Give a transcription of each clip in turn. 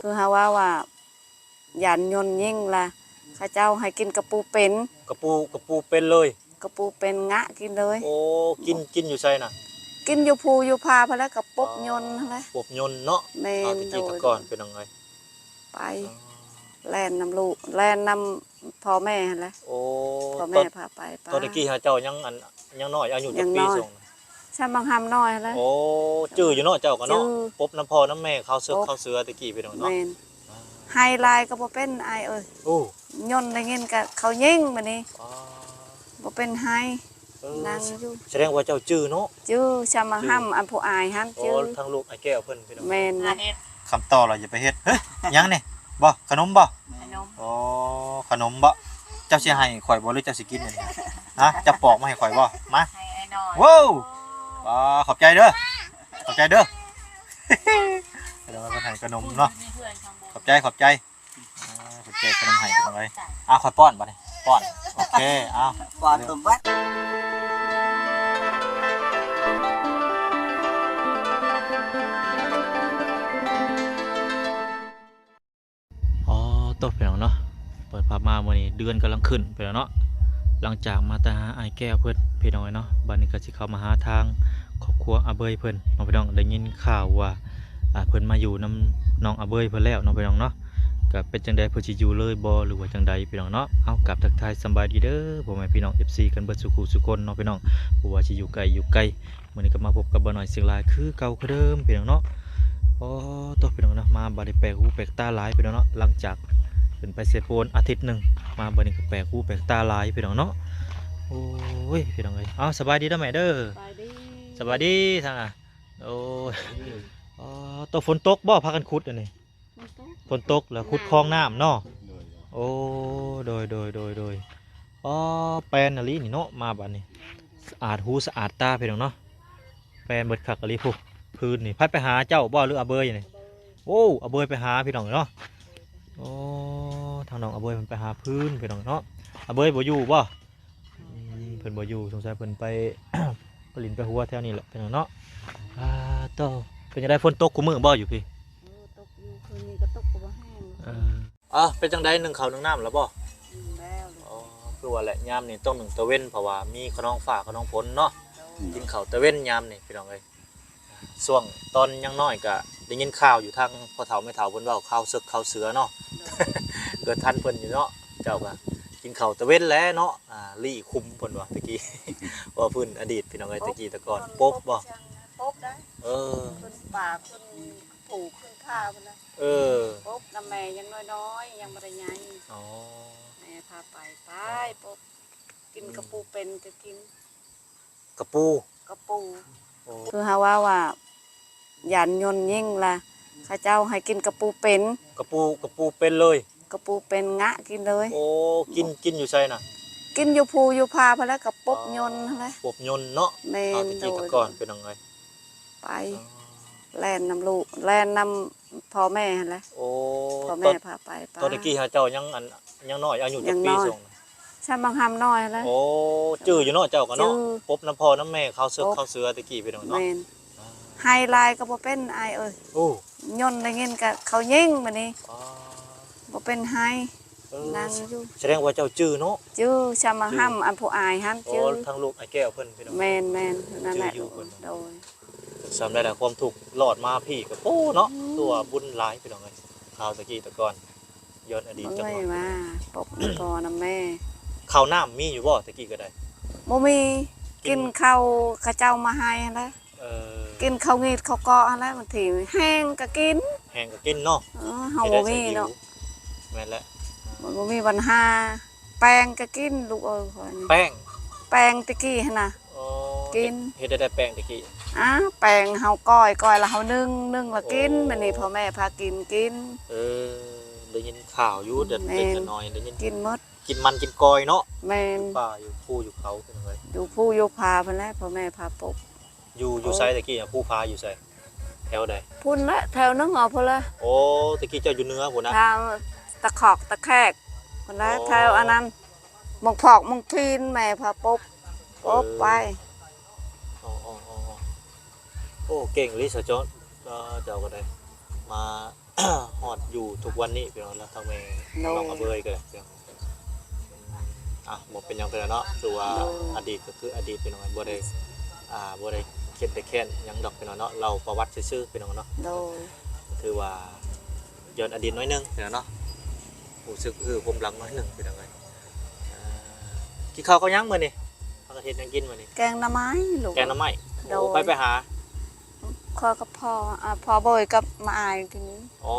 ຄືເຮົາເວົ້າວ່າ ຢ້ານຍົນຍິງລະ ເຂົາເຈົ້າໃຫ້ກິນກະປູເປັນ ກະປູ ກະປູເປັນເລີຍ ກະປູເປັນງະກິນເລີຍ. ໂອ້ ກິນ ກິນຢູ່ໃສນະ? ກິນຢູ່ພູຢູ່ຜາພຸ້ນແຫຼະ ກະປົບຍົນຫັ້ນແຫຼະ ປົບຍົນເນາະ. ແມ່ນ ເອົາແຕ່ກີ້ແຕ່ກ່ອນ ໂດຍ ພີ່ນ້ອງເອີຍ ໄປ ອໍ ແລ່ນນຳລູກ ແລ່ນນຳພໍ່ແມ່ຫັ້ນແຫຼະ. ໂອ້ ພໍ່ແມ່ພາໄປ ຕອນແຕ່ກີ້ຫາເຈົ້າຍັງ ອັນ ຍັງນ້ອຍ ອາຍຸຈັກປີ? ຊ່ວງນັ້ນ ຊ່ຳບັກຫຳນ້ອຍຫັ້ນແຫຼະ. ໂອ້ ຈື່ຢູ່ເນາະ ເຈົ້າກໍເນາະ ປົບນຳພໍ່ນຳແມ່ ເຂົ້າເສິກເຂົ້າເສືອແຕ່ກີ້ ພີ່ນ້ອງເນາະ. ແມ່ນ ອ່າ ໄຫ້ຫຼາຍກໍບໍ່ເປັນ ອ້າຍເອີຍ. ໂອ້ ຍົນໄດ້ຍິນກໍເຂົາຍິງບາດນີ້ ອໍ ບໍ່ເປັນໄຫ້. ເອີ ນັ່ງຢູ່ ສະແດງວ່າເຈົ້າຈື່ເນາະ. ຈື່ ຊ່ຳບັກຫຳ ອັນຜູ້ອ້າຍຫັ້ນ ອໍ ຈື່ ທາງລູກອ້າຍແກ້ວເພິ່ນ ພີ່ນ້ອງ. ແມ່ນ ຫາເຮັດ ຄຳຕໍ່ລະຢ່າໄປເຮັດ. ຫຶ ຫຍັງນີ້? ບໍ່ ຂະໜົມບໍ່? ຂະໜົມ. ອໍ ຂະໜົມບໍ່? ເຈົ້າຊິໃຫ້ຂ້ອຍບໍ່ ຫຼືເຈົ້າຊິກິນອັນນີ້? ຮະ ເຈົ້າປອກມາໃຫ້ຂ້ອຍບໍ່? ມາ ໃຫ້ອ້າຍນ້ອຍ. ວ້າວ ອໍ ຂອບໃຈເດີ ຂອບໃຈເດີ. ເພິ່ນໃຫ້ຂະໜົມເນາະ. ຂອບໃຈ ຂອບໃຈ. ອ່າ ເພິ່ນແຈກຂະໜົມໃຫ້ພີ່ນ້ອງເອີຍ. ອ່າ ຂ້ອຍປ້ອນບັດນີ້ ປ້ອນ. ໂອເຄ ເອົາ ປ້ອນຕົວບັດ. ອໍ ໂຕ ພີ່ນ້ອງເນາະ ເປີດພາບມາມື້ນີ້ເດືອນກຳລັງຂຶ້ນ ພີ່ນ້ອງເນາະ. ຫຼັງຈາກມາແຕ່ຫາອ້າຍແກ້ວເພິ່ນ ພີ່ນ້ອງເອີຍເນາະ ບັດນີ້ກໍຊິເຂົ້າມາຫາທາງຄອບຄົວອາເບີຍເພິ່ນເນາະ ພີ່ນ້ອງ. ໄດ້ຍິນຂ່າວວ່າ ອ່າ ເພິ່ນມາຢູ່ນຳນ້ອງອາເບີຍເພິ່ນແລ້ວເນາະ ພີ່ນ້ອງເນາະ. ກໍເປັນຈັ່ງໃດ ເພິ່ນຊິຢູ່ເລີຍບໍ່ ຫຼືວ່າຈັ່ງໃດ ພີ່ນ້ອງເນາະ. ເອົາ ກາບທັກທາຍສຳບາຍດີເດີ ພໍ່ແມ່ພີ່ນ້ອງ ເອັຟຊີ ກັນເບິດສູ່ຄູ່ສູ່ຄົນເນາະ ພີ່ນ້ອງ ບໍ່ວ່າຊິຢູ່ໃກ້ຢູ່ໄກ. ມື້ນີ້ກໍມາພົບກັບບ່າວນ້ອຍຊຽງລາຍຄືເກົ່າຄືເດີມ ພີ່ນ້ອງເນາະ. ໂອ້ ໂຕ ພີ່ນ້ອງເນາະ ມາບັດນີ້ແປກຫູແປກຕາຫຼາຍ ພີ່ນ້ອງເນາະ. ຫຼັງຈາກຂຶ້ນໄປເຊໂປນອາທິດໜຶ່ງ ມາບັດນີ້ກໍແປກຫູແປກຕາຫຼາຍ ພີ່ນ້ອງເນາະ. ໂອ້ຍ ພີ່ນ້ອງເອີຍ ເອົາ ສະບາຍດີເດີແມ່ເດີ. ສະບາຍດີ ສະບາຍດີທາງ ໂອ້ຍ ອໍ ໂຕ ຝົນຕົກບໍ່ ພາກັນຂຸດອັນນີ້? ຝົນຕົກ ຝົນຕົກແລ້ວຂຸດຄອງນ້ຳເນາະ. ໂດຍ ໂອ້ ໂດຍ ໂດຍ ໂດຍ ໂດຍ. ອໍ ແປນອີ່ຫຼີນີ້ເນາະ ມາບັດນີ້ ສະອາດຫູສະອາດຕາ ພີ່ນ້ອງເນາະ. ແປນເບິດຄັກອີ່ຫຼີພຸ້ນ ພື້ນນີ້ ໃຜໄປຫາເຈົ້າບໍ່ ຫຼືອາເບີຍນີ້? ໂອ້ ອາເບີຍໄປຫາ ພີ່ນ້ອງເນາະ. ໂອ້ ທາງນ້ອງອາເບີຍເພິ່ນໄປຫາພື້ນ ພີ່ນ້ອງເນາະ. ອາເບີຍບໍ່ຢູ່ບໍ່? ອືມ ເພິ່ນບໍ່ຢູ່ ສົງໄສເພິ່ນໄປ ໄປຫຼິ້ນໄປຫົວແຖວນີ້ແຫຼະ ພີ່ນ້ອງເນາະ. ອ່າ ໂຕ ເປັນຈັ່ງໃດ ຝົນຕົກຄູ່ມື້ບໍ່ຢູ່ພີ້? ເອີ ຕົກຢູ່ ຄືນນີ້ກໍຕົກກໍບໍ່ແຮງ. ເອີ ເອີ ເປັນຈັ່ງໃດ ໜຶ້ງເຂົ້າໜຶ້ງນ້ຳແລ້ວບໍ່? ໜຶ້ງແລ້ວ. ອໍ ຄືວ່າແຫຼະ ຍາມນີ້ຕ້ອງໜຶ້ງຕາເວັນ ເພາະວ່າມີຂະນອງຟ້າຂະນອງຝົນເນາະ. ໂດຍ ກິນເຂົ້າຕາເວັນຍາມນີ້ ພີ່ນ້ອງເອີຍ. ຊ່ວງຕອນຍັງນ້ອຍກະໄດ້ຍິນຂ່າວຢູ່ ທາງພໍ່ເຖົ້າແມ່ເຖົ້າເພິ່ນເວົ້າ ຂ່າວເສິກຂ່າວເສືອເນາະ. ໂດຍ ເກີດທັນເພິ່ນຢູ່ເນາະ. ເຈົ້າກະກິນເຂົ້າຕາເວັນແຫຼະເນາະ. ອ່າ ລີ້ຂຸມເພິ່ນວ່າແຕ່ກີ້ ເວົ້າພື້ນອະດີດ ພີ່ນ້ອງເອີຍ ແຕ່ກີ້ແຕ່ກ່ອນ. ປົບບໍ່? ປົບໄດ໋. ເອີ ຂຶ້ນປ່າ ຂຶ້ນພູ ຂຶ້ນຜາພຸ້ນນະ. ເອີ ປົບນຳແມ່ຍັງນ້ອຍໆ ຍັງບໍ່ໄດ້ໃຫຍ່. ອໍ ແມ່ພາໄປ ໄປປົບ ກິນກະປູເປັນກໍກິນ. ກະປູ ກະປູ. ໂອ້ ຄືເຮົາເວົ້າວ່າ ຢ້ານຍົນຍິງລະ ເຂົາເຈົ້າໃຫ້ກິນກະປູເປັນ ກະປູ ກະປູເປັນເລີຍ ກະປູເປັນງະກິນເລີຍ. ໂອ້ ກິນ ກິນຢູ່ໃສນະ? ກິນຢູ່ພູຢູ່ຜາພຸ້ນແຫຼະ ກະປົບຍົນຫັ້ນແຫຼະ ປົບຍົນເນາະ. ແມ່ນ ເອົາແຕ່ກີ້ແຕ່ກ່ອນ ໂດຍ ພີ່ນ້ອງເອີຍ ໄປ ອໍ ແລ່ນນຳລູກ ແລ່ນນຳພໍ່ແມ່ຫັ້ນແຫຼະ. ໂອ້ ພໍ່ແມ່ພາໄປ ຕອນແຕ່ກີ້ຫາເຈົ້າຍັງ ອັນ ຍັງນ້ອຍ ອາຍຸຈັກປີ? ຊ່ວງນັ້ນ ຊ່ຳບັກຫຳນ້ອຍຫັ້ນແຫຼະ. ໂອ້ ຈື່ຢູ່ເນາະ ເຈົ້າກໍເນາະ ປົບນຳພໍ່ນຳແມ່ ເຂົ້າເສິກເຂົ້າເສືອແຕ່ກີ້ ພີ່ນ້ອງເນາະ. ແມ່ນ ອ່າ ໄຫ້ຫຼາຍກໍບໍ່ເປັນ ອ້າຍເອີຍ. ໂອ້ ຍົນໄດ້ຍິນກໍເຂົາຍິງບາດນີ້ ອໍ ບໍ່ເປັນໄຫ້. ເອີ ນັ່ງຢູ່ ສະແດງວ່າເຈົ້າຈື່ເນາະ. ຈື່ ຊ່ຳບັກຫຳ ອັນຜູ້ອ້າຍຫັ້ນ ອໍ ຈື່ ທາງລູກອ້າຍແກ້ວເພິ່ນ ພີ່ນ້ອງ. ແມ່ນໆ ນັ້ນແຫຼະ ໂດຍ. ສ່ຳໃດລະ ຄວາມທຸກລອດມາພີ້ກໍ ໂອ້ ເນາະ ອືມ ຖືວ່າບຸນຫຼາຍ ພີ່ນ້ອງເອີຍ. ຂ່າວແຕ່ກີ້ແຕ່ກ່ອນ ຍ້ອນອະດີດຈັກໜ້ອຍ ເອີຍ ວ່າປົກນຳພໍ່ນຳແມ່. ເຂົ້ານ້ຳມີຢູ່ບໍ່ແຕ່ກີ້ກໍໄດ້? ບໍ່ມີ ກິນ ກິນເຂົ້າເຂົາເຈົ້າມາໃຫ້ຫັ້ນແຫຼະ. ເອີ ກິນເຂົ້າງີດເຂົ້າເກາະຫັ້ນແຫຼະ ບາງທີແຫ້ງກໍກິນ ແຫ້ງກໍກິນເນາະ. ເອີ ເຮົາບໍ່ມີເນາະ. ແມ່ນແຫຼະ ມັນບໍ່ມີບັນຫາ. ແປ້ງກໍກິນລູກເອີຍ ຂ້ອຍນີ້ ແປ້ງ ແປ້ງແຕ່ກີ້ຫັ້ນນະ. ອໍ ກິນ ເຮັດ ເຮັດໄດ້ແປ້ງແຕ່ກີ້? ອາ ແປ້ງເຮົາກ້ອຍ ກ້ອຍລະເຮົາໜຶ້ງ ໜຶ້ງລະກິນ. ໂອ້ ບາດນີ້ພໍ່ແມ່ພາກິນ ກິນ. ເອີ ໄດ້ຍິນຂ່າວຢູ່ ແຕ່ ແມ່ນ ແຕ່ນ້ອຍໄດ້ຍິນ ກິນໝົດ ກິນມັນກິນກ້ອຍເນາະ. ແມ່ນ ຢູ່ປ່າຢູ່ພູຢູ່ເຂົາ ພີ່ນ້ອງເອີຍ ຢູ່ພູຢູ່ຜາພຸ້ນແຫຼະ ພໍ່ແມ່ພາປົກ. ຢູ່ ຢູ່ໃສແຕ່ກີ້? ພູຜາຢູ່ໃສ? ແຖວໃດ? ພຸ້ນແຫຼະ ແຖວໜຶ່ງເອົາພຸ້ນແຫຼະ. ໂອ້ ແຕ່ກີ້ເຈົ້າຢູ່ເໜືອພຸ້ນນະ ທາງຕະຂອກຕະແຄກພຸ້ນແຫຼະ. ອໍ ແຖວອັນນັ້ນ ໝົງພອກໝົງທີນ ແມ່ພາປົກ ເອີ ປົກໄປ. ອໍໆໆໆ ໂອ້ ເກັ່ງອີ່ຫຼີສາວຈອນ ເອີ ເຈົ້າກໍໄດ້ມາ ຮອດຢູ່ທຸກວັນນີ້ພີ່ນ້ອງເນາະ ທັງແມ່ ໂດຍ ນ້ອງອາເບີຍກໍໄດ້ພີ່ນ້ອງ. ອ່ະ ບໍ່ເປັນຫຍັງພີ່ນ້ອງເນາະ ຖືວ່າ ໂດຍ ອະດີດກໍຄືອະດີດພີ່ນ້ອງ ບໍ່ໄດ້ ອ່າ ບໍ່ໄດ້ເຄັດໄດ້ແຄ້ນຫຍັງດອກພີ່ນ້ອງເນາະ ເລົ່າປະຫວັດຊື່ໆພີ່ນ້ອງເນາະ. ໂດຍ ຖືວ່າຍ້ອນອະດີດໜ້ອຍໜຶ່ງພີ່ນ້ອງເນາະ ຮູ້ສຶກຮືຄວາມຫຼັງໜ້ອຍໜຶ່ງພີ່ນ້ອງເອີຍ. ອ່າ ກິນເຂົ້າກັບຫຍັງມື້ນີ້? ພາກັນເຮັດຫຍັງກິນມື້ນີ້? ແກງໜໍ່ໄມ້ລູກ. ແກງໜໍ່ໄມ້. ໂດຍ ໂອ້ ໃຜໄປຫາ? ຂ້ອຍກັບພໍ່ ອ່າ ພໍ່ເບີຍກັບມາອາຍກິນ. ອໍ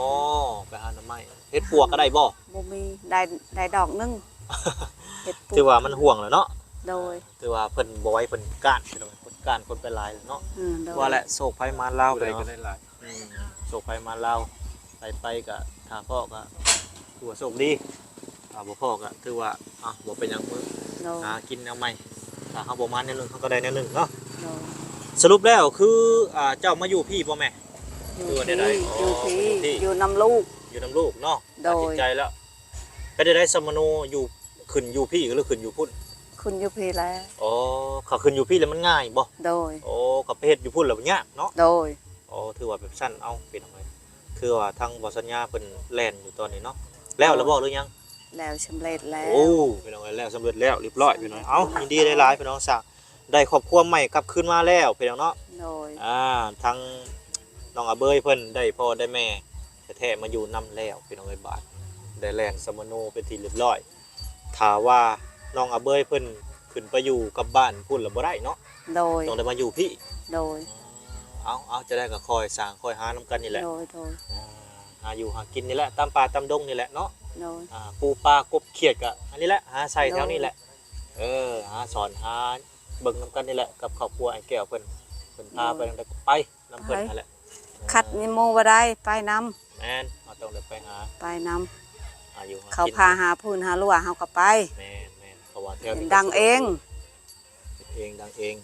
ໄປຫາໜໍ່ໄມ້. ເຮັດປົວກໍໄດ້ບໍ່? ບໍ່ມີ ໄດ້ ໄດ້ດອກໜຶ່ງ ເຮັດປົວ. ຖືວ່າມັນຫ່ວງແລ້ວເນາະ. ໂດຍ ຖືວ່າເພິ່ນບໍ່ໄຫວ ເພິ່ນກ້ານ ເພິ່ນກ້ານຄົນໄປຫຼາຍແລ້ວເນາະ. ອືມ ໂດຍ ວ່າແຫຼະ ໂຊກໄພມານລາວ ໂດຍ ພີ່ນ້ອງ ກໍໄດ້ຫຼາຍ. ອືມ ໂຊກໄພມານລາວ ໄປໄປກໍຖ້າພໍ້ກໍຖືວ່າໂຊກດີ ຖ້າບໍ່ພໍ້ກໍຖືວ່າ ອ່ະ ບໍ່ເປັນຫຍັງ ມື້ ໂດຍ ຫາກິນແນວໃໝ່ ຖ້າເຮົາບໍ່ມາແນວໜຶ່ງ ເຮົາກໍໄດ້ແນວໜຶ່ງເນາະ. ໂດຍ ສະຫຼຸບແລ້ວຄື ອ່າ ເຈົ້າມາຢູ່ພີ້ບໍ່ແມ່? ຢູ່ ຫຼືວ່າແນວໃດ? ພີ້ ອໍ ຢູ່ພີ້ ຢູ່ພີ້ ຢູ່ນຳລູກ ຢູ່ນຳລູກເນາະ. ໂດຍ ຕັດສິນໃຈແລ້ວ. ເປັນຈັ່ງໃດສຳມະໂນ ຢູ່ ຂຶ້ນຢູ່ພີ້ ຫຼື ຂຶ້ນຢູ່ພຸ້ນ? ຂຶ້ນຢູ່ພີ້ແຫຼະ. ອໍ ຖ້າຂຶ້ນຢູ່ພີ້ແລ້ວມັນງ່າຍບໍ່? ໂດຍ ໂອ້ ກໍໄປເຮັດຢູ່ພຸ້ນແລ້ວຍາກເນາະ. ໂດຍ ໂອ້ ຖືວ່າແບບຊັ້ນ ເອົ້າ ພີ່ນ້ອງເອີຍ ຄືວ່າທາງບໍ່ສັນຍາເພິ່ນແລ່ນຢູ່ຕອນນີ້ເນາະ. ແລ້ວແລ້ວບໍ່ ຫຼືຍັງ? ແລ້ວ ສຳເລັດແລ້ວ. ໂອ້ ພີ່ນ້ອງເອີຍ ແລ້ວສຳເລັດແລ້ວ ຮຽບຮ້ອຍພີ່ນ້ອງ. ເອົ້າ ຍິນດີຫຼາຍໆ ພີ່ນ້ອງ ສະ ໄດ້ຄອບຄົວໃໝ່ກັບຄືນມາແລ້ວພີ່ນ້ອງເນາະ. ໂດຍ ອ່າ ທາງນ້ອງອາເບີຍເພິ່ນໄດ້ພໍ່ໄດ້ແມ່ແທ້ໆ ມາຢູ່ນຳແລ້ວພີ່ນ້ອງເອີຍ. ບາດໄດ້ແລ່ນສຳມະໂນເປັນທີ່ຮຽບຮ້ອຍ. ຖ້າວ່ານ້ອງອາເບີຍເພິ່ນຂຶ້ນໄປຢູ່ກັບບ້ານພຸ້ນລະບໍ່ໄດ້ເນາະ. ໂດຍ ຕ້ອງໄດ້ມາຢູ່ພີ້. ໂດຍ ເອົາ ເອົາ ຈະໄດ້ກໍຄ່ອຍສ້າງຄ່ອຍຫານຳກັນນີ້ແຫຼະ. ໂດຍ ໂດຍ ອ່າ ຫາຢູ່ຫາກິນນີ້ແຫຼະ ຕາມປ່າຕາມດົງນີ້ແຫຼະເນາະ. ໂດຍ ອ່າ ປູປາກົບຂຽດກໍອັນນີ້ແຫຼະ ຫາໃສ່ແຖວນີ້ແຫຼະ. ໂດຍ ເອີ ຫາສອນຫາເບິ່ງນຳກັນນີ້ແຫຼະ ກັບຄອບຄົວອ້າຍແກ້ວເພິ່ນ ເພິ່ນພາໄປທາງໃດກໍໄປນຳເພິ່ນຫັ້ນແຫຼະ. ເອີ ຂັດນິໂມບໍ່ໄດ້ ໄປນຳ. ແມ່ນ ເຮົາຕ້ອງໄດ້ໄປຫາ ໄປນຳ ຫາຢູ່ຫາກິນ ເຂົາພາຫາພູນຫາລົວເຮົາກໍໄປ. ແມ່ນໆ ເພາະວ່າແຖວນີ້ ດັງເອງ ເຮັດເອງດັງເອງ.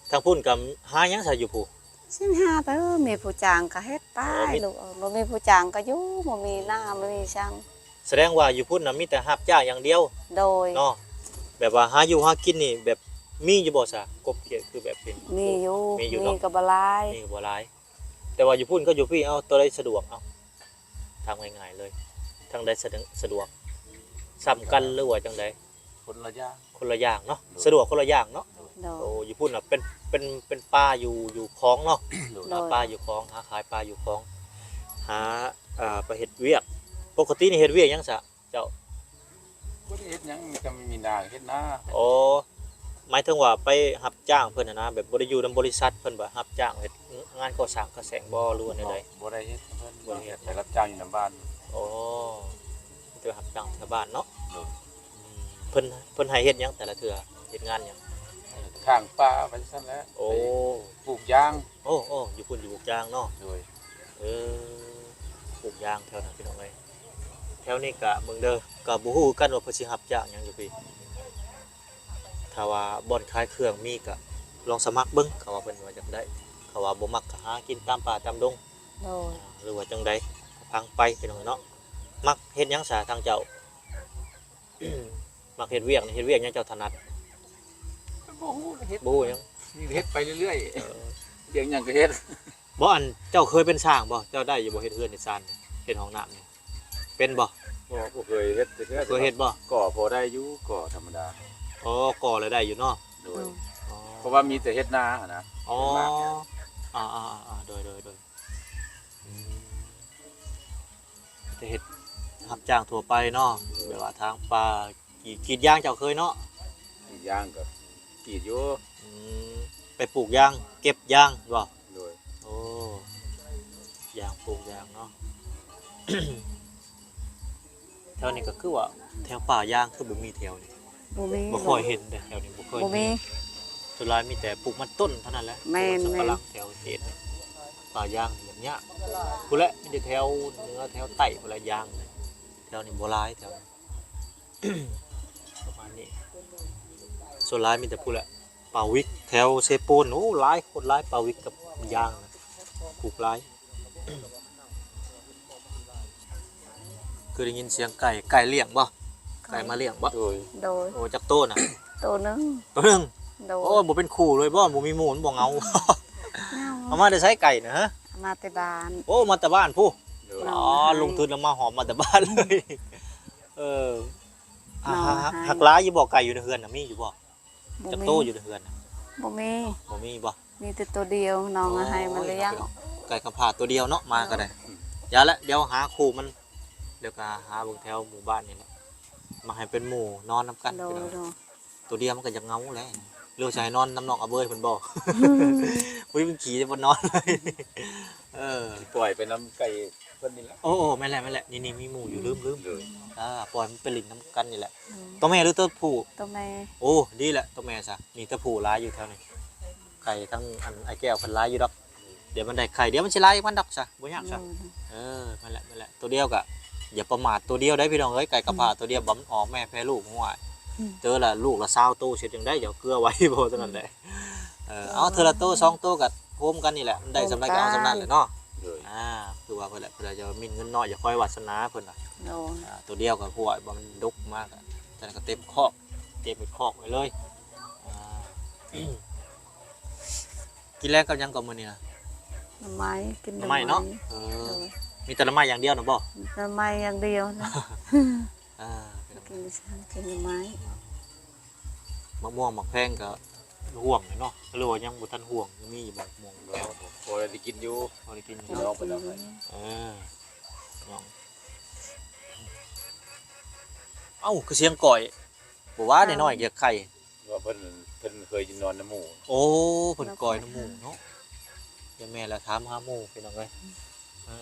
ທາງພຸ້ນກໍຫາຫຍັງຊະຢູ່ພຸ້ນ? ຊິຫາໄປ ເອີ ມີຜູ້ຈ້າງກໍເຮັດໄປ. ອໍ ມີ ລູກເອີຍ ບໍ່ມີຜູ້ຈ້າງກໍຢູ່ ບໍ່ມີນາ ບໍ່ມີຊ່າງ. ສະແດງວ່າຢູ່ພຸ້ນນະ ມີແຕ່ຮັບຈ້າງຢ່າງດຽວ. ໂດຍ ເນາະ ແບບວ່າຫາຢູ່ຫາກິນນີ້ ແບບມີຢູ່ບໍ່ຊະ ກົບຂຽດ ຄືແບບເປັນ ມີຢູ່ ມີຢູ່ເນາະ ມີກໍບໍ່ຫຼາຍ ມີກໍບໍ່ຫຼາຍ. ແຕ່ວ່າຢູ່ພຸ້ນກັບຢູ່ພີ້ ເອົາ ໂຕໃດສະດວກ? ເອົາ ຖາມງ່າຍໆເລີຍ ທາງໃດສະດະ ສະດວກ ສ່ຳກັນ ຫຼືວ່າຈັ່ງໃດ? ຄົນລະຢ່າງ ຄົນລະຢ່າງເນາະ. ໂດຍ ສະດວກຄົນລະຢ່າງເນາະ. ໂດຍ ໂດຍ ໂອ້ ຢູ່ພຸ້ນນະ ເປັນ ເປັນ ເປັນປ່າຢູ່ ຢູ່ຂອງເນາະ. ໂດຍ ໂດຍ ຫາປ່າຢູ່ຂອງ ຫາຂາຍປ່າຢູ່ຂອງ ຫາ ເອີ ໄປເຮັດວຽກ. ປົກກະຕິນີ້ເຮັດວຽກຫຍັງຊະເຈົ້າ? ບໍ່ໄດ້ເຮັດຫຍັງ ມີແຕ່ມີນາເຮັດນາ. ອໍ ໝາຍເຖິງວ່າໄປຮັບຈ້າງເພິ່ນຫັ້ນນະ ແບບບໍ່ໄດ້ຢູ່ນຳບໍລິສັດເພິ່ນ ແບບຮັບຈ້າງເຮັດງານກໍ່ສ້າງກໍ່ແສງບໍ່ ຫຼືວ່າແນວໃດ? ບໍ່ໄດ້ເຮັດເພິ່ນ ບໍ່ໄດ້ເຮັດ ໄປຮັບຈ້າງຢູ່ນຳບ້ານ. ອໍ ໄປຮັບຈ້າງແຖວບ້ານເນາະ. ໂດຍ ອືມ ເພິ່ນ ເພິ່ນໃຫ້ເຮັດຫຍັງແຕ່ລະເທື່ອ ເຮັດງານຫຍັງ? ຖາງປ່າໄປຊັ້ນແຫຼະ. ໂອ້ ໄປປູກຢາງ. ໂອ້ ໂອ້ ຢູ່ພຸ້ນຢູ່ປູກຢາງເນາະ. ໂດຍ ເອີ ປູກຢາງແຖວນັ້ນ ພີ່ນ້ອງເອີຍ. ແຖວນີ້ກະເບິ່ງເດີ ກະບໍ່ຮູ້ຄືກັນວ່າເພິ່ນຊິຮັບຈ້າງຫຍັງຢູ່ພີ້. ຖ້າວ່າບ່ອນຂາຍເຄື່ອງມີກະລອງສະໝັກເບິ່ງ ເຂົາວ່າເພິ່ນວ່າຢາກໄດ້ ເຂົາວ່າບໍ່ມັກກະຫາກິນຕາມປ່າຕາມດົງ. ໂດຍ ອ່າ ຫຼືວ່າຈັ່ງໃດ ຟັງໄປພີ່ນ້ອງເນາະ. ມັກເຮັດຫຍັງສາທາງເຈົ້າ? ມັກເຮັດວຽກນີ້ ເຮັດວຽກຫຍັງເຈົ້າຖະໜັດ? ບໍ່ຮູ້ ເຮັດ ບໍ່ຮູ້ຫຍັງ ເຮັດໄປເລື້ອຍໆ. ເອີ ວຽກຫຍັງກໍເຮັດ. ບໍ່ ອັນ ເຈົ້າເຄີຍເປັນຊ່າງບໍ່? ເຈົ້າໄດ້ຢູ່ບໍ່ ເຮັດເຮືອນເຮັດຊານ ເຮັດຫ້ອງນ້ຳນີ້ ເປັນບໍ່? ບໍ່ ບໍ່ເຄີຍເຮັດຈັກເທື່ອ. ເຄີຍເຮັດບໍ່? ກໍ່ພໍໄດ້ຢູ່ ກໍ່ທຳມະດາ. ອໍ ກໍ່ລະໄດ້ຢູ່ເນາະ. ໂດຍ ອໍ ເພາະວ່າມີແຕ່ເຮັດນາຫັ້ນນະ. ອໍ ເຮັດນາ. ອ່າໆໆ ໂດຍໆໆ ອືມ ແຕ່ເຮັດຮັບຈ້າງທົ່ວໄປເນາະ. ແບບວ່າຖາງປ່າ ກຣີດ ກຣີດຢາງເຈົ້າເຄີຍເນາະ? ກຣີດຢາງກໍກຣີດຢູ່. ອືມ ໄປປູກຢາງ ເກັບຢາງບໍ່? ໂດຍ ໂອ້ ຢາງ ປູກຢາງເນາະ. ແຖວນີ້ກໍຄືວ່າແຖວປ່າຢາງຄືບໍ່ມີແຖວນີ້. ບໍ່ມີ ບໍ່ຄ່ອຍເຫັນເດ້ ແຖວນີ້ບໍ່ຄ່ອຍມີ ບໍ່ມີ. ສ່ວນຫຼາຍມີແຕ່ປູກມັນຕົ້ນເທົ່ານັ້ນແຫຼະ. ແມ່ນໆ ມັນສຳປະຫຼັງແຖວເຂດນີ້ ປ່າຢາງນີ້ຍາກ. ພຸ້ນແຫຼະ ມີແຕ່ແຖວເໜືອແຖວໃຕ້ພຸ້ນແຫຼະຢາງ. ແຖວນີ້ບໍ່ຫຼາຍ ແຖວນີ້ ປະມານນີ້. ສ່ວນຫຼາຍມີແຕ່ພຸ້ນແຫຼະ ປ່າວິກ ແຖວເຊໂປນ. ໂອ້ ຫຼາຍ ໂຄດຫຼາຍ ປ່າວິກກັບຢາງ ປູກຫຼາຍ. ຄືໄດ້ຍິນສຽງໄກ່ ໄກ່ລ້ຽງບໍ່? ໄກ່ມາລ້ຽງບໍ່? ໂດຍ ໂດຍ. ໂອ້ ຈັກໂຕນະ? ໂຕໜຶ່ງ ໂຕໜຶ່ງ. ໂດຍ. ໂອ້ ບໍ່ເປັນຄູ່ເລີຍບໍ່? ບໍ່ມີໝູ່ ມັນບໍ່ເຫງົາ. ເຫງົາ. ເອົາມາແຕ່ໃສໄກ່ນະ? ຮະ? ມາແຕ່ບ້ານ. ໂອ້ ມາແຕ່ບ້ານພຸ້ນ. ໂດຍ. ອໍ ລົງທຶນແລ້ວມາຫອມມາແຕ່ບ້ານເລີຍ. ເອີ ອ່າ ນ້ອງໃຫ້ ຫາກຫຼາຍຢູ່ບໍ່? ໄກ່ຢູ່ໃນເຮືອນນະ ມີຢູ່ບໍ່? ບໍ່ມີ. ຈັກໂຕຢູ່ໃນເຮືອນນະ? ບໍ່ມີ. ບໍ່ມີບໍ່? ມີແຕ່ໂຕດຽວ ນ້ອງເອົາໃຫ້ມັນລ້ຽງ. ໂອ້ຍ ເນາະ ພີ່ນ້ອງ ໄກ່ກຳພ້າໂຕດຽວເນາະ ມາກໍໄດ້. ເອີ ຢ່າລະ ດຽວຫາຄູ່ມັນ ດຽວກໍຫາເບິ່ງແຖວໝູ່ບ້ານນີ້ແຫຼະ ມາໃຫ້ເປັນໝູ່ນອນນຳກັນ. ໂດຍ ພີ່ນ້ອງ ໂດຍ. ໂຕດຽວມັນກໍຢາກເຫງົາແຫຼະ ຫຼືວ່າຊິໃຫ້ນອນນຳນ້ອງອາເບີຍເພິ່ນບໍ່? ບໍ່ມີມັນຂີ້ຈະບໍ່ນອນເລີຍ. ເອີ ຊິປ່ອຍໄປນຳໄກ່ເພິ່ນນີ້ແຫຼະ. ໂອ້ ໂອ້ ແມ່ນແຫຼະ ແມ່ນແຫຼະ ນີ້ໆ ມີໝູ່ຢູ່ ອືມ ລືມໆ. ໂດຍ. ອ່າ ປ່ອຍມັນໄປຫຼິ້ນນຳກັນນີ້ແຫຼະ. ໂດຍ. ໂຕແມ່ຫຼືໂຕຜູ້? ໂຕແມ່. ໂອ້ ດີແຫຼະ ໂຕແມ່ຊະ ມີແຕ່ຜູ້ຫຼາຍຢູ່ແຖວນີ້. ໄກ່ທັງອັນອ້າຍແກ້ວເພິ່ນຫຼາຍຢູ່ດອກ. ດຽວມັນໄດ້ໄຂ່ ດຽວມັນຊິຫຼາຍກວ່າມັນດອກຊະ ບໍ່ຍາກຊະ. ໂດຍ. ເອີ ນັ້ນແຫຼະ ນັ້ນແຫຼະ ໂຕດຽວກະຢ່າປະໝາດໂຕດຽວໄດ໋ພີ່ນ້ອງເອີຍ ໄກ່ກຳພ້າ ອືມ ໂຕດຽວ ບາດມັນອອກແມ່ແພ້ລູກ ໂອ້ຍ ອືມ ເທື່ອລະລູກລະຊາວໂຕ ຊິເຮັດຈັ່ງໃດ ເຈົ້າເກືອໄວ້ບໍ່ ເທົ່ານັ້ນແຫຼະ. ອືມ ເອີ ເອົາເທື່ອລະໂຕສອງໂຕກະໂຮມກັນນີ້ແຫຼະ ມັນໄດ້ສ່ຳໃດກະເອົາສ່ຳນັ້ນແຫຼະເນາະ. ໂດຍ. ອ່າ ຄືວ່າເພິ່ນແຫຼະ ເພິ່ນອາດຈະມີເງິນນ້ອຍ ຢາກຄ່ອຍວາດສະໜາເພິ່ນນະ. ໂດຍ. ອ່າ ໂຕດຽວກະ ໂອ້ຍ ບໍ່ມັນດົກມາກະ ຈັ່ງໃດກະເຕັມຄອກ ເກັບໄວ້ຄອກໄວ້ເລີຍ. ອ່າ ກິນແລງກັບຫຍັງເກາະມື້ນີ້ນະ? ໜໍ່ໄມ້ ກິນໜໍ່ໄມ້ເນາະ. ໜໍ່ໄມ້ ເອີ ໂດຍ ມີແຕ່ໜໍ່ໄມ້ຢ່າງດຽວນະບໍ່? ໜໍ່ໄມ້ຢ່າງດຽວນະ. ອ່າ ກິນ ກິນໜໍ່ໄມ້. ໝາກມ່ວງໝາກແພງກໍຮ່ວງເນາະ ຫຼືວ່າຍັງບໍ່ທັນຮ່ວງ ຍັງມີຢູ່ບໍ່ໝາກມ່ວງ? ພໍໄດ້ກິນຢູ່ ພໍໄດ້ກິນຢູ່. ເອີ ເອົ້າ ຄືສຽງກ້ອຍ ບໍ່ວ່າ ເອົ້າ ນ້ອຍໆ ຢາກໄຂ່. ວ່າເພິ່ນ ເພິ່ນເຄີຍນອນນຳໝູ່. ໂອ້ ເພິ່ນກ້ອຍນຳໝູ່ເນາະ. ຢ່າແມ່ນລະ ຖາມຫາໝູ່ ພີ່ນ້ອງເອີຍ. ເອີ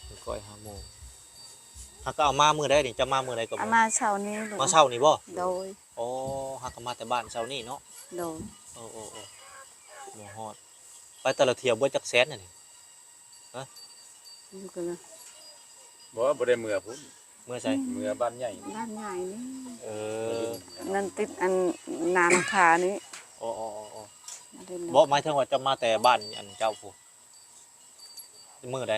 ເພິ່ນກ້ອຍຫາໝູ່. ຫາກກໍເອົາມາມື້ໃດນີ້? ເຈົ້າມາມື້ໃດກໍ? ເອົາມາເຊົ້ານີ້. ມາເຊົ້ານີ້ບໍ່? ໂດຍ. ໂອ້ ຫາກກໍມາແຕ່ບ້ານເຊົ້ານີ້ເນາະ. ໂດຍ. ໂອ້ ໂອ້ ໂອ້ ມາຮອດ ໄປແຕ່ລະທ່ຽວເບິດຈັກແສນອັນນີ້? ຮະ? ຢູ່ກັນນະ. ບໍ່ ບໍ່ໄດ້ເມືອພຸ້ນ. ເມືອໃສ? ອືມ ເມືອບ້ານໃຫຍ່. ບ້ານໃຫຍ່ນີ້. ເອີ ນັ້ນຕິດອັນນານາຄານີ້. ໂອ້ ໂອ້ ໂອ້ ໂອ້ ບໍ່ ໝາຍເຖິງວ່າເຈົ້າມາແຕ່ບ້ານອັນເຈົ້າພຸ້ນ ມື້ໃດ?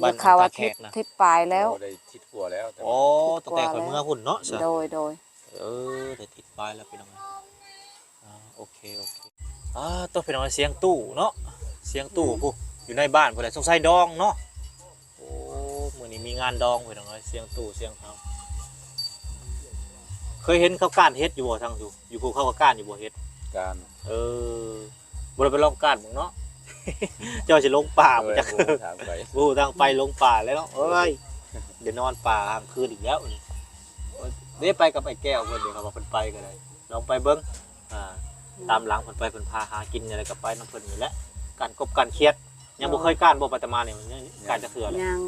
ບ້ານ ເຂົ້າວ່າທິດ ທິດປາຍແລ້ວ. ໂອ້ ໄດ້ທິດກວ່າແລ້ວ. ໂອ້ ຕັ້ງແຕ່ຂ້ອຍເມືອພຸ້ນເນາະ. ໂດຍ ໂດຍ. ເອີ ໄດ້ທິດປາຍແລ້ວ ພີ່ນ້ອງ. ອ່າ ໂອເຄ ໂອເຄ. ອ່າ ໂຕ ພີ່ນ້ອງ ສຽງຕູ້ເນາະ ສຽງຕູ້ ອືມ ພຸ້ນ ຢູ່ໃນບ້ານພຸ້ນແຫຼະ ສົງໄສດອງເນາະ. ໂອ້ ມື້ນີ້ມີງານດອງ ພີ່ນ້ອງເອີຍ ສຽງຕູ້ສຽງເຮົາ. ເຄີຍເຫັນເຂົາກ້ານເຫັດຢູ່ບໍ່ ທາງຢູ່ ຢູ່ພູເຂົາກໍກ້ານຢູ່ບໍ່ເຫັດ? ກ້ານ. ເອີ ບໍ່ໄດ້ໄປລອງກ້ານເບິ່ງເນາະ ເຈົ້າຊິຫຼົງປ່າບໍ່ຈັກ. ເອີ ບໍ່ຮູ້ທາງໄປ ບໍ່ຮູ້ທາງໄປ ຫຼົງປ່າແລ້ວເນາະ. ໂອ້ຍ ໄດ້ນອນປ່າກາງຄືນອີກແລ້ວນີ້. ເດ້ ໄປກັບອ້າຍແກ້ວເພິ່ນເດ້ ເຂົາວ່າເພິ່ນໄປກໍໄດ້ ລອງໄປເບິ່ງ. ອ່າ ອືມ ຕາມຫຼັງເພິ່ນໄປ ເພິ່ນພາຫາກິນຫຍັງໃດກໍໄປນຳເພິ່ນນີ້ແຫຼະ. ການກົບການຄຽດ ຍັງບໍ່ເຄີຍກ້ານບໍ່ ໄປແຕ່ມານີ້? ຍັງ ຍັງ ກ້ານຈັກເທື່ອແຫຼະ. ຍັງ.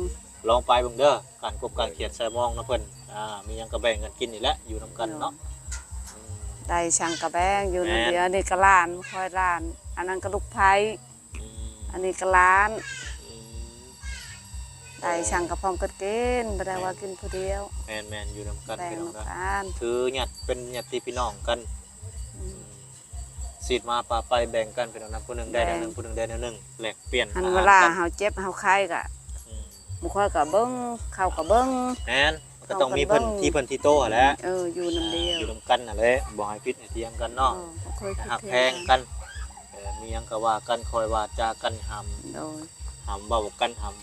ລອງໄປເບິ່ງເດີ ການກົບການຄຽດໃສ່ມອງນຳເພິ່ນ. ອ່າ ມີຫຍັງກໍແບ່ງກັນກິນນີ້ແຫຼະ ຢູ່ນຳກັນເນາະ. ອືມ ໄດ້ສັງກະແບ່ງຢູ່ນຳ ແມ່ນ ດຽວນີ້ກໍຫຼານ ຄອຍຫຼານ ອັນນັ້ນກໍລູກໃພ້. ອືມ ອັນນີ້ກໍຫຼານ. ອືມ ໄດ້ສັງກໍພ້ອມກັນກິນ ບໍ່ໄດ້ວ່າກິນຜູ້ດຽວ. ແມ່ນໆ ຢູ່ນຳກັນ ແບ່ງ ພີ່ນ້ອງນຳກັນ ຄືຍາດ ເປັນຍາດຕິພີ່ນ້ອງກັນ. ອືມ ອືມ ຊີດມາປາໄປແບ່ງກັນ ພີ່ນ້ອງນຳ ຜູ້ໜຶ່ງໄດ້ແນວໜຶ່ງ ຜູ້ໜຶ່ງໄດ້ແນວໜຶ່ງ ແລກປ່ຽນ. ອັນເວລາເຮົາເຈັບເຮົາໄຂ້ກໍ ອືມ ໝູ່ຂ້ອຍກໍເບິ່ງ ເຂົາກໍເບິ່ງ. ແມ່ນ ມັນກໍຕ້ອງມີເພິ່ນທີ່ເພິ່ນທີ່ໂຕຫັ້ນແຫຼະ. ເອີ ຢູ່ນຳດຽວ ອ່າ ຢູ່ນຳກັນຫັ້ນແຫຼະ ບໍ່ໃຫ້ຜິດໃຫ້ຖຽງກັນເນາະ. ເອີ ໃຫ້ຮັກແພງກັນ. ເອີ ມີຫຍັງກໍວ່າກັນ ຄ່ອຍວ່າຈາກັນ ຫ້າມ ໂດຍ ຫ້າມເວົ້າກັນ ຫ້າມ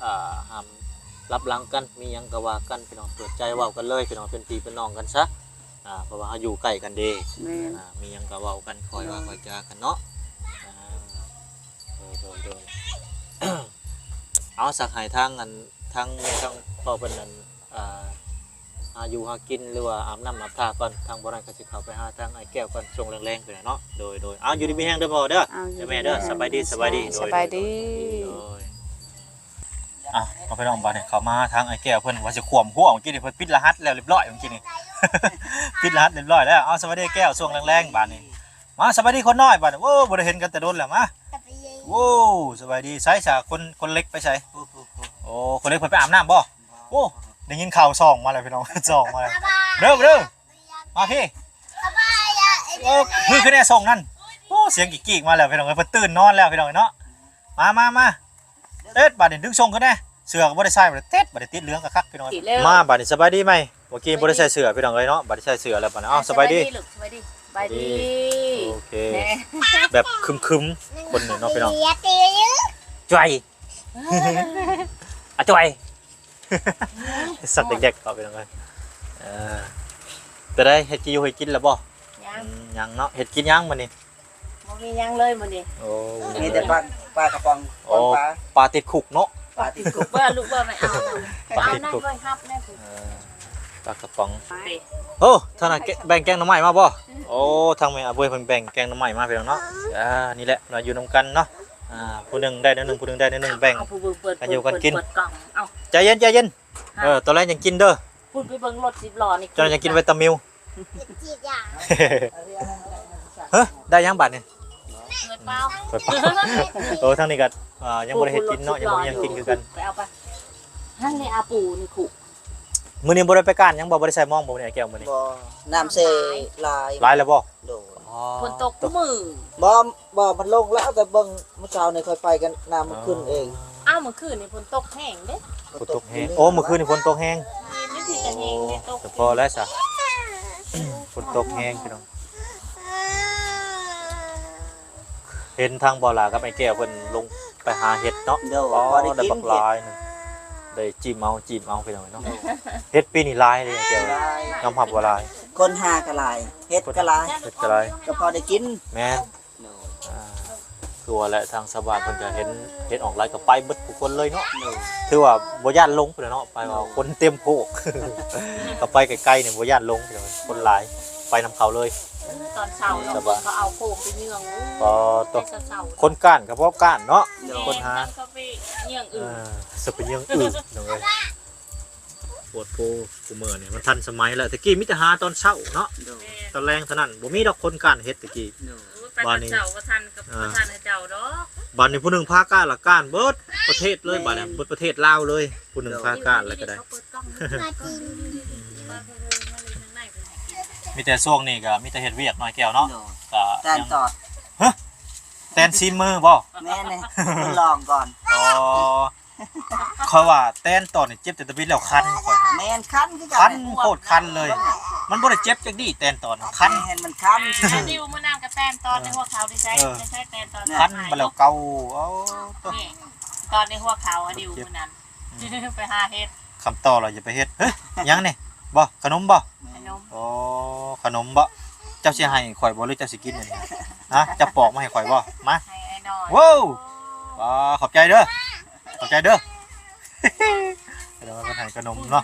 ອ່າ ຫ້າມລັບຫຼັງກັນ. ມີຫຍັງກໍວ່າກັນ ພີ່ນ້ອງ ເປີດໃຈເວົ້າກັນເລີຍ ພີ່ນ້ອງ ເປັນພີ່ເປັນນ້ອງກັນຊະ. ອ່າ ເພາະວ່າເຮົາຢູ່ໃກ້ກັນເດ້. ແມ່ນ. ອ່າ ມີຫຍັງກໍເວົ້າກັນ ຄ່ອຍວ່າ ໂດຍ ຄ່ອຍຈາກັນເນາະ. ອ່າ ໂດຍ ໂດຍ ໂດຍ. ເອົາ ສັກໃຫ້ທາງອັນ ທາງແມ່ ທາງພໍ່ເພິ່ນນັ້ນ ອ່າ ຫາຢູ່ຫາກິນ ຫຼືວ່າອາບນ້ຳອາບທ່າກ່ອນ. ທາງບໍ່ນັ້ນກໍຊິເຂົ້າໄປຫາທາງອ້າຍແກ້ວກ່ອນ ຊ່ວງແລງໆ ພຸ້ນແຫຼະເນາະ. ໂດຍ ໂດຍ. ເອົາ ຢູ່ດີມີແຮງເດີພໍ່ເດີ. ເອົາ ເດີແມ່ເດີ. ຢູ່ດີມີແຮງ. ສະບາຍດີ ສະບາຍດີ. ໂດຍ ສະບາຍດີ. ໂດຍ ໂດຍ. ອ່ະ ເອົາ ພີ່ນ້ອງ ບາດນີ້ເຂົ້າມາທາງອ້າຍແກ້ວເພິ່ນ ວ່າຊິຂວມຫົວ ເມື່ອກີ້ນີ້ເພິ່ນປິດລະຫັດແລ້ວລຽບຮ້ອຍ ເມື່ອກີ້ນີ້ ປິດລະຫັດລຽບຮ້ອຍແລ້ວ. ເອົາ ສະບາຍດີອ້າຍແກ້ວ ຊ່ວງແລງໆ ບາດນີ້. ມາ ສະບາຍດີຄົນນ້ອຍ ບາດນີ້. ໂອ້ ບໍ່ໄດ້ເຫັນກັນແຕ່ດົນແລ້ວ. ມາ ໂອ້ ສະບາຍດີ. ໃສຊະ ຄົນ ຄົນເລັກໄປໃສ? ໂອ້ ຄົນເລັກເພິ່ນໄປອາບນ້ຳບໍ່? ໂອ້ ໄດ້ຍິນຂ່າວ ສອງມາແລ້ວ ພີ່ນ້ອງ ສອງມາແລ້ວ. ເດີ ເດີ ມາພີ້. ໂອ້ ຄື ຄືແນ່ ສອງນັ້ນ. ໂອ້ ສຽງກີກໆ ມາແລ້ວ ພີ່ນ້ອງເອີຍ ເພິ່ນຕື່ນນອນແລ້ວ ພີ່ນ້ອງເອີຍເນາະ. ມາ ມາ ມາ ເຕັດ ບາດນີ້ ດຶງສົ່ງຂຶ້ນແນ່. ເສື້ອກໍບໍ່ໄດ້ໃສ່ ບາດນີ້ ເຕັດ ບາດນີ້ ຕິດເຫຼືອງຄັກໆ ພີ່ນ້ອງເອີຍ. ມາ ບາດນີ້ ສະບາຍດີໃໝ່. ເມື່ອກີ້ບໍ່ໄດ້ໃສ່ເສື້ອ ພີ່ນ້ອງເອີຍເນາະ ບາດນີ້ໃສ່ເສື້ອແລ້ວ ບາດນີ້. ເອົາ ສະບາຍດີ ສະບາຍດີລູກ ສະບາຍດີ. ສະບາຍດີ. ໂອເຄ ແບບຄຶມໆ ຄົນໜຶ່ງເນາະພີ່ນ້ອງ. ຈ່ອຍ ອາ ຈ່ອຍ ສັກແດກໆ ເຂົາພີ່ນ້ອງເອີຍ. ເອີ ເປັນໃດ ເຮັດກິນຢູ່ເຮັດກິນແລ້ວບໍ່? ຍັງ ອືມ ຍັງເນາະ. ເຮັດກິນຫຍັງມື້ນີ້? ບໍ່ມີຫຍັງເລີຍມື້ນີ້. ໂອ້ ມີແຕ່ປາ ປາກະປ໋ອງ. ໂອ້ ປາ ປາຕິດຄຸກເນາະ. ປາຕິດຄຸກ. ເບິ່ງລູກເບິ່ງ ໄປເອົາ ປາຕິດຄຸກ. ເອົາ ເອົາ ເອົາ ເອົາ ເອົາ ປາກະປ໋ອງ. ໂອ້ ທາງນັ້ນແກະ ແບ່ງແກງໜໍ່ໄມ້ມາບໍ່? ໂອ້ ທາງແມ່ອາເບົຍເພິ່ນແບ່ງແກງໜໍ່ໄມ້ມາພີ່ນ້ອງເນາະ. ອ່າ ນີ້ແຫຼະ ເຮົາຢູ່ນຳກັນເນາະ. ອ່າ ຜູ້ໜຶ່ງໄດ້ແນວໜຶ່ງ ຜູ້ໜຶ່ງໄດ້ແນວໜຶ່ງ ແບ່ງ ເອົາ ຜູ້ເບິ່ງເປີດ ກັນຢູ່ກັນກິນ. ເປີດ ເປີດກ້ອງ ເອົາ ໃຈເຢັນ ໃຈເຢັນ. ເອີ ຕອນແລກຍັງກິນເດີ. ພຸ້ນໄປເບິ່ງລົດສິບລໍ້ນີ້ ເຈົ້າຍັງກິນໄວຕາມິວ. ຮະ ໄດ້ຫຍັງບາດນີ້? ເປີດເປົ່າ. ເປີດເປົ່າ. ໂອ້ ທາງນີ້ກໍ ອ່າ ຍັງບໍ່ໄດ້ເຮັດກິນເນາະ ຍັງບໍ່ມີຫຍັງກິນຄືກັນ. ໄປເອົາໄປ ຫັ້ນນີ້ອາປູນີ້ຄຸ. ມື້ນີ້ບໍ່ໄດ້ໄປກ້ານຫຍັງບໍ່? ບໍ່ໄດ້ໃສ່ມອງບໍ່ມື້ນີ້ ອ້າຍແກ້ວ ມື້ນີ້? ບໍ່ ນ້ຳເຊຫຼາຍ. ຫຼາຍແລ້ວບໍ່? ໂດຍ. ອໍ ຝົນຕົກມື້. ບໍ່ ບໍ່ ມັນລົງແລ້ວ ແຕ່ເບິ່ງມື້ເຊົ້ານີ້ຂ້ອຍໄປກັນ ນ້ຳມັນຂຶ້ນເອງ. ອ້າວ ມື້ຄືນນີ້ຝົນຕົກແຮງເດ້. ຝົນຕົກແຮງ. ໂອ້ ມື້ຄືນນີ້ຝົນຕົກແຮງ. ແມ່ນ ຢູ່ພີ້ກໍແຮງເດ້ ຕົກ. ແຕ່ພໍແລ້ວຊະ ຝົນຕົກແຮງພີ່ນ້ອງ. ເຫັນທາງບໍ່ຫຼ້າກັບອ້າຍແກ້ວເພິ່ນລົງໄປຫາເຫັດເນາະ. ໂດຍ. ອໍ ພໍໄດ້ກິນ ໄດ້ບັກຫຼາຍໜຶ່ງ ໄດ້ຈິ້ມເອົາ ຈິ້ມເອົາພີ່ນ້ອງເນາະ. ເຫັດປີນີ້ຫຼາຍເດ້ອ້າຍແກ້ວ. ຫຼາຍ. ຍອມຮັບວ່າຫຼາຍ. ຄົນຫາກໍຫຼາຍ ເຫັດກໍຫຼາຍ. ເຫັດກໍຫຼາຍ ກໍພໍໄດ້ກິນ. ແມ່ນ. ໂດຍ. ອ່າ ຄືວ່າແຫຼະ ທາງຊາວບ້ານເພິ່ນກໍເຫັນເຫັດອອກຫຼາຍ ກໍໄປເບິດທຸກຄົນເລີຍເນາະ. ໂດຍ. ຖືວ່າບໍ່ຢ້ານຫຼົງພຸ້ນແຫຼະເນາະ ໄປວ່າ ໂດຍ ຄົນເຕັມໂພກ ກໍໄປໄກໆນີ້ບໍ່ຢ້ານຫຼົງ ຄົນຫຼາຍ ໄປນຳເຂົາເລີຍ. ຕອນເຊົ້າເນາະ ຊາວບ້ານ ເຂົາເອົາໂຄມໄປເຍືອງ. ອໍ ຕອນເຊົ້າໆ ຄົນກ້ານກໍພໍກ້ານເນາະ. ໂດຍ. ຄົນຫາ ເຂົາໄປເຍືອງອຶ່ງ. ເອີ ຊິໄປເຍືອງອຶ່ງ ພີ່ນ້ອງເອີຍ. ໂພດໂພ ຄູ່ມື້ນີ້ມັນທັນສະໄໝແລ້ວ ແຕ່ກີ້ມີແຕ່ຫາຕອນເຊົ້າເນາະ. ໂດຍ. ຕອນແລງເທົ່ານັ້ນ ບໍ່ມີດອກຄົນກ້ານເຫັດແຕ່ກີ້. ໂດຍ. ໂອ້ຍ ໄປຕອນເຊົ້າບໍ່ທັນກັບ ອ່າ ບໍ່ທັນເຂົາເຈົ້າດອກ. ບາດນີ້ຜູ້ໜຶ່ງພາກ້ານລະກ້ານເບິດປະເທດເລີຍ. ໂດຍ. ບາດນີ້ເບິດປະເທດລາວເລີຍ ຜູ້ໜຶ່ງພາກ້ານລະກໍໄດ້. ເຂົາເປີດກ້ອງ ມີແຕ່ຊ່ວງນີ້ກໍມີແຕ່ເຮັດວຽກເນາະ ອ້າຍແກ້ວເນາະ. ໂດຍ. ກໍແຕ່ນຕອດ. ຮະ ແຕ່ນຊີມມືບໍ່? ແມ່ນເດ້ ທົດລອງກ່ອນ. ອໍ ຂ້ອຍວ່າແຕ່ນຕອດນີ້ເຈັບແຕ່ຕະບິດແລ້ວຄັນຂ້ອຍ. ແມ່ນ ຄັນຄືກັນ. ຄັນໂຄດຄັນເລີຍ. ມັນບໍ່ໄດ້ເຈັບຈັກດີ້ແຕ່ນຕອດ ຄັນ. ແມ່ນ ມັນຄັນ. ດິວມື້ນັ້ນກໍແຕ່ນຕອດໃນຫົວເຂົ່າ ໄດ້ໃຊ້ ເອີ ໄດ້ໃຊ້ແຕ່ນຕອດ ຄັນມາແລ້ວເກົ່າ. ເອົາ ນີ້ ຕອດໃນຫົວເຂົ່າ ດິວມື້ນັ້ນ ອືມ ໄປຫາເຫັດ. ຄຳຕໍ່ລະຢ່າໄປເຮັດ. ຫຍັງນີ້? ບໍ່ ຂະໜົມບໍ່? ຂະໜົມ. ໂອ້ ຂະໜົມບໍ່? ເຈົ້າຊິໃຫ້ຂ້ອຍບໍ່ ຫຼືເຈົ້າຊິກິນອັນນີ້? ຮະ ເຈົ້າປອກມາໃຫ້ຂ້ອຍບໍ່? ມາ ໃຫ້ອ້າຍນ້ອຍ. ວ້າວ ອ່າ ຂອບໃຈເດີ ຂອບໃຈເດີ. ເພິ່ນໃຫ້ຂະໜົມເນາະ.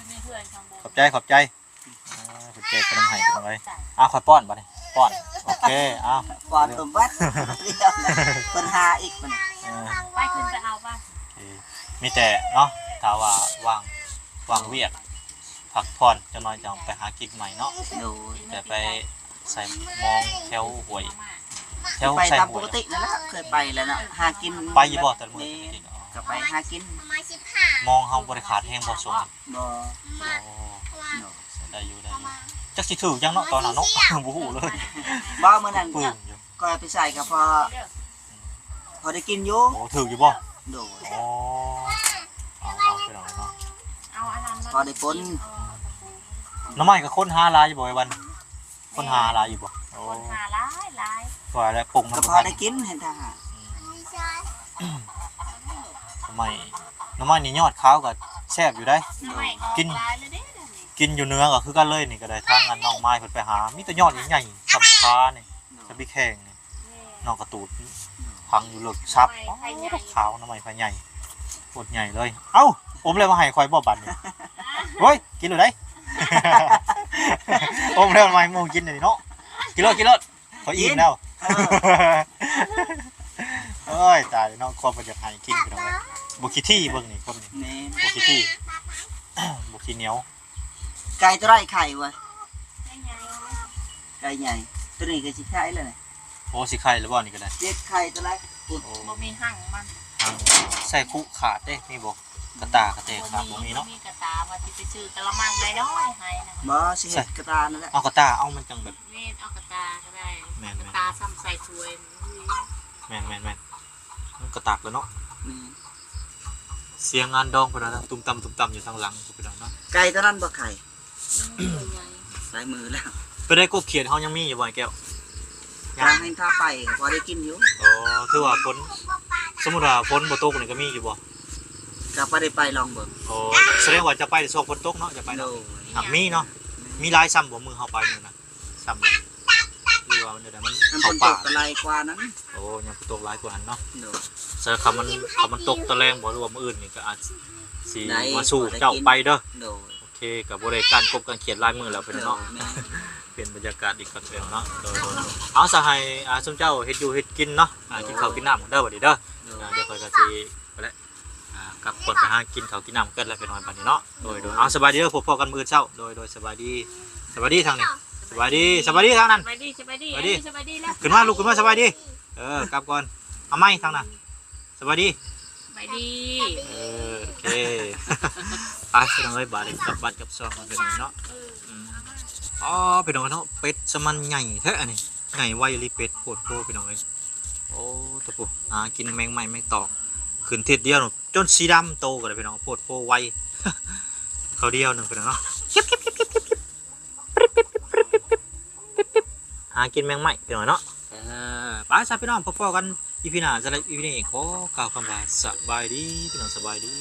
ຂອບໃຈ ຂອບໃຈ. ອ່າ ເພິ່ນແຈກຂະໜົມໃຫ້ພີ່ນ້ອງເອີຍ. ອ່າ ຂ້ອຍປ້ອນບາດນີ້ ປ້ອນ. ໂອເຄ ເອົາ ປ້ອນຕົວເບິດ. ເພິ່ນຫາອີກບາດນີ້. ເອີ ໄປຂຶ້ນໄປເອົາໄປ. ເອີ ມີແຕ່ເນາະ ຖ້າວ່າວ່າງ ວ່າງວຽກ ພັກຜ່ອນຈັກໜ້ອຍຈັ່ງໄປຫາກິນໃໝ່ເນາະ. ໂດຍ. ແຕ່ໄປໃສ່ມອງແຖວຫ້ວຍ ແຖວໃສ່ຫ້ວຍ ໄປຕາມປົກກະຕິນັ້ນແຫຼະ ເຄີຍໄປແລ້ວເນາະ ຫາກິນ. ໄປຢູ່ບໍ່ແຕ່ລະມື້? ກໍໄປຫາກິນ. ມອງເຮົາບໍ່ໄດ້ຂາດແຮງບໍ່ຊ່ວງນີ້? ບໍ່. ໂອ້ ໂດຍ. ໄດ້ຢູ່ ໄດ້ຢູ່. ຈັກຊິຖືກຫຍັງເນາະຕອນນັ້ນເນາະ ບໍ່ຮູ້ເລີຍ. ບໍ່ ມື້ນັ້ນ ປຶ້ງຢູ່ ຂ້ອຍໄປໃສ່ກໍພໍ ພໍໄດ້ກິນຢູ່. ໂອ້ ຖືກຢູ່ບໍ່? ໂດຍ. ອໍ ເອົາ ເອົາໄປເນາະ ເອົາອັນນັ້ນມາ ພໍໄດ້ປົນ. ໜໍ່ໄມ້ກໍຄົນຫາຫຼາຍຢູ່ບໍ່ ໄອ້ວັນ? ຄົນຫາຫຼາຍຢູ່ບໍ່? ໂອ້ ຄົນຫາຫຼາຍໆ ວ່າແລ້ວ ປົງນຳ ກໍພໍໄດ້ກິນຫັ້ນ ຖ້າຫາ ອືມ ໜໍ່ໄມ້ ໜໍ່ໄມ້ນີ້ຍອດຂາວກໍແຊບຢູ່ເດ້. ໜໍ່ໄມ້ອອກ ກິນຫຼາຍເລີຍເດ້ ກິນຢູ່ເໜືອກໍຄືກັນເລີຍ. ນີ້ກໍໄດ້ ທາງອັນນ້ອງມາຍເພິ່ນໄປຫາ ມີແຕ່ຍອດໃຫຍ່ໆ ສ່ຳຂານີ້ ໂດຍ ສ່ຳບິກແຂ້ງນີ້. ແມ່ນ ນ້ອງກະຕູດ ໂດຍ ຝັງຢູ່ເລິກຊັບ. ໜໍ່ໄມ້ໄຜ່ໃຫຍ່ ຂາວ ໜໍ່ໄມ້ໄຜ່ໃຫຍ່ ໂຄດໃຫຍ່ເລີຍ. ເອົ້າ ອົມແລ້ວມາໃຫ້ຂ້ອຍບໍ່ບັດນີ້? ໂອ້ຍ ກິນໂລດໄດ໋. ອົມແລ້ວມາໃຫ້ໝູ່ກິນນີ້ເນາະ. ກິນໂລດ ກິນໂລດ. ຂ້ອຍອີ່ມແລ້ວ. ເອີ ໂອ້ຍ ຕາຍເນາະ ຄວາມເພິ່ນຢາກໃຫ້ກິນພີ່ນ້ອງເອີຍ. ບໍ່ຂີ້ຖີ່ເບິ່ງນີ້ຄົນນີ້. ແມ່ນ ບໍ່ຂີ້ຖີ່ ບໍ່ຂີ້ໜຽວ. ໄກ່ຕົວໃດໄຂ່ວະ? ໄກ່ໃຫຍ່ ຕົວນີ້ກໍຊິໄຂ່ແລ້ວນີ້. ໂອ້ ຊິໄຂ່ແລ້ວບໍ່ນີ້ກໍໄດ້? ເຈັດໄຂ່ຕົວໃດ? ໂອ້ ບໍ່ມີຫາງມັນ ຫາງໃສ່ຄຸຂາດເດ້. ມີບໍ່? ກະຕ່າກະແຕຂາດ ບໍ່ມີເນາະ. ມີກະຕ່າ ວ່າຊິໄປຊື້ກະລະມັງນ້ອຍໆໃຫ້ນະ. ບໍ່ ຊິເຮັດກະຕ່ານັ້ນແຫຼະ. ເອົາກະຕ່າ ເອົາມັນຈັ່ງແບບ ແມ່ນ ເອົາກະຕ່າກໍໄດ້. ແມ່ນໆ ກະຕ່າສ່ຳໃສ່ຖ້ວຍ. ແມ່ນໆໆ ມັນກະຕັກແລ້ວເນາະ. ແມ່ນ ສຽງງານດອງເພິ່ນວ່າ ຕຸ້ມຕຳ ຕຸ້ມຕຳຢູ່ທາງຫຼັງ ພີ່ນ້ອງເນາະ. ໄກ່ຕົວນັ້ນບໍ່ໄຂ່? ອືມ ຫຼາຍມື້ແລ້ວ. ໄປໄດ້ ກົບຂຽດເຮົາຍັງມີຢູ່ບໍ່ ອ້າຍແກ້ວ? ຢາກໃຫ້ຖ້າໄປກໍພໍໄດ້ກິນຢູ່. ອໍ ຖືວ່າຝົນ ສົມມຸດວ່າຝົນບໍ່ຕົກນີ້ກໍມີຢູ່ບໍ່? ກໍພໍໄດ້ໄປລອງເບິ່ງ. ອໍ ສະແດງວ່າຈະໄປຊ່ວງຝົນຕົກເນາະ ຈະໄປເນາະ. ໂດຍ ຫາກມີເນາະ. ມີຫຼາຍຊ່ຳບໍ່ ມື້ເຮົາໄປມື້ນັ້ນ ຊ່ຳບໍ່ ຫຼືວ່າມັນແນວໃດ? ມັນ ມັນຝົນຕົກກໍຫຼາຍກວ່ານັ້ນ. ໂອ້ ຍາມຝົນຕົກຫຼາຍກວ່າຫັ້ນເນາະ. ໂດຍ ສະນັ້ນ ຄັນມັນ ຄັນມັນຕົກຕອນແລງບໍ່ ຫຼືວ່າມື້ອື່ນນີ້ ກໍອາດຊິ ໄດ້ ມາສູ່ເຈົ້າໄປເດີ. ໂດຍ ໂອເຄ ກໍບໍ່ໄດ້ການກົບການຂຽດຫຼາຍມື້ແລ້ວ ພີ່ນ້ອງເນາະ. ໂດຍ ແມ່ນ ເປັນບັນຍາກາດອີກຄັກແລ້ວເນາະ. ໂດຍ ໂດຍ ໂດຍ ເອົາ ສະໃຫ້ ອ່າ ຊຸມເຈົ້າເຮັດຢູ່ເຮັດກິນເນາະ. ອ່າ ໂດຍ ກິນເຂົ້າກິນນ້ຳເດີ ບັດນີ້ເດີ. ໂດຍ ອ່າ ດຽວຂ້ອຍກໍຊິໄປແລ້ວ ອ່າ ກັບກ່ອນໄປຫາກິນເຂົ້າກິນນ້ຳກັນແລ້ວ ພີ່ນ້ອງ ບັດນີ້ເນາະ. ໂດຍ ໂດຍ ໂດຍ ເອົາ ສະບາຍດີເດີ ພົບພໍ້ກັນມື້ເຊົ້າ. ໂດຍ ໂດຍ ສະບາຍດີ ສະບາຍດີທາງນີ້ ສະບາຍດີ ສະບາຍດີທາງນັ້ນ. ສະບາຍດີ ສະບາຍດີ ສະບາຍດີແລ້ວ ຂຶ້ນມາ ລຸກຂຶ້ນມາ ສະບາຍດີ. ເອີ ກັບກ່ອນ ເອົາໃໝ່ທາງນັ້ນ ສະບາຍດີ ສະບາຍດີ. ເອີ ໂອເຄ ໄປ ພີ່ນ້ອງເອີຍ ບາດນີ້ກັບບ້ານກັບຊ່ອງ ພີ່ນ້ອງເນາະ. ອືມ ອໍ ພີ່ນ້ອງເນາະ ເປັດສະມັນໃຫຍ່ແທ້ອັນນີ້ ໃຫຍ່ໄວອີ່ຫຼີເປັດ ໂພດໂພ ພີ່ນ້ອງເອີຍ. ໂອ້ ຕະປູ ຫາກິນແມງໄມ້ແມງຕອກ ຂຶ້ນທິດດຽວ ຈົນສີດຳໂຕກໍໄດ້ ພີ່ນ້ອງ ໂພດໂພໄວ ເຂົ້າດຽວໜຶ່ງ ພີ່ນ້ອງເນາະ. ຫາກິນແມງໄມ້ ພີ່ນ້ອງເນາະ. ເອີ ໄປຊະ ພີ່ນ້ອງ ພໍ້ກັນອີພີໜ້າ. ສຳລັບອີພີນີ້ ຂໍກ່າວຄຳວ່າສະບາຍດີ ພີ່ນ້ອງ ສະບາຍດີ.